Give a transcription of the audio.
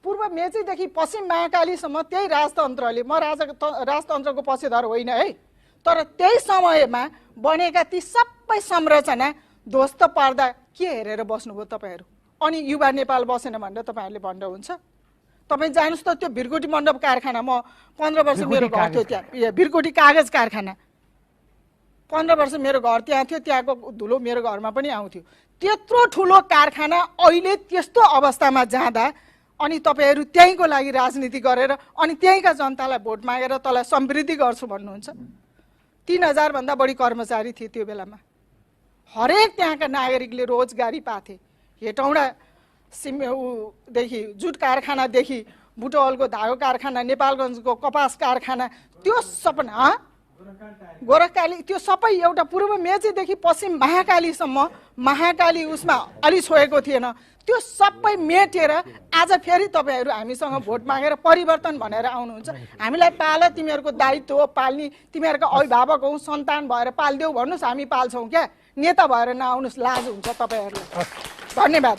पूर्व मेचीदेखि पश्चिम महाकालीसम्म त्यही राजतन्त्रले, म राजतन्त्रको पक्षधर होइन है, तर त्यही समयमा बनेका ती सबै संरचना ध्वस्त पार्दा के हेरेर बस्नुभयो तपाईँहरू? अनि युवा नेपाल बसेन भनेर तपाईँहरूले भन्नुहुन्छ? तपाईँ जानुहोस् त त्यो भिरकोटी मण्डप कारखाना, म 15 वर्ष मेरो घर थियो त्यहाँ, भिरकोटी कागज कारखाना 15 वर्ष मेरो घर त्यहाँ थियो, त्यहाँको धुलो मेरो घरमा पनि आउँथ्यो। त्यत्रो ठुलो कारखाना अहिले त्यस्तो अवस्थामा जाँदा अनि तपाईँहरू त्यहीँको लागि राजनीति गरेर अनि त्यहीँका जनतालाई भोट मागेर तँलाई समृद्धि गर्छु भन्नुहुन्छ। 3000 भन्दा बढी कर्मचारी थिए त्यो बेलामा, हरेक त्यहाँका नागरिकले रोजगारी पाथे। हेटौँडा देखि जुट कारखानादेखि बुटवलको धागो कारखाना, नेपालगञ्जको कपास कारखाना, त्यो सपना गोरखकाली, त्यो सबै एउटा पूर्व मेचीदेखि पश्चिम महाकालीसम्म, महाकाली उसमा अलि छोएको थिएन, त्यो सबै मेटेर आज फेरि तपाईँहरू हामीसँग भोट मागेर परिवर्तन भनेर आउनुहुन्छ। हामीलाई पाल, तिमीहरूको दायित्व हो पाल्ने, तिमीहरूका अभिभावक हौ, सन्तान भएर पालिदेऊ भन्नुहोस्, हामी पाल्छौँ क्या, नेता भएर नआउनुहोस्, लाज हुन्छ तपाईँहरूलाई। धन्यवाद।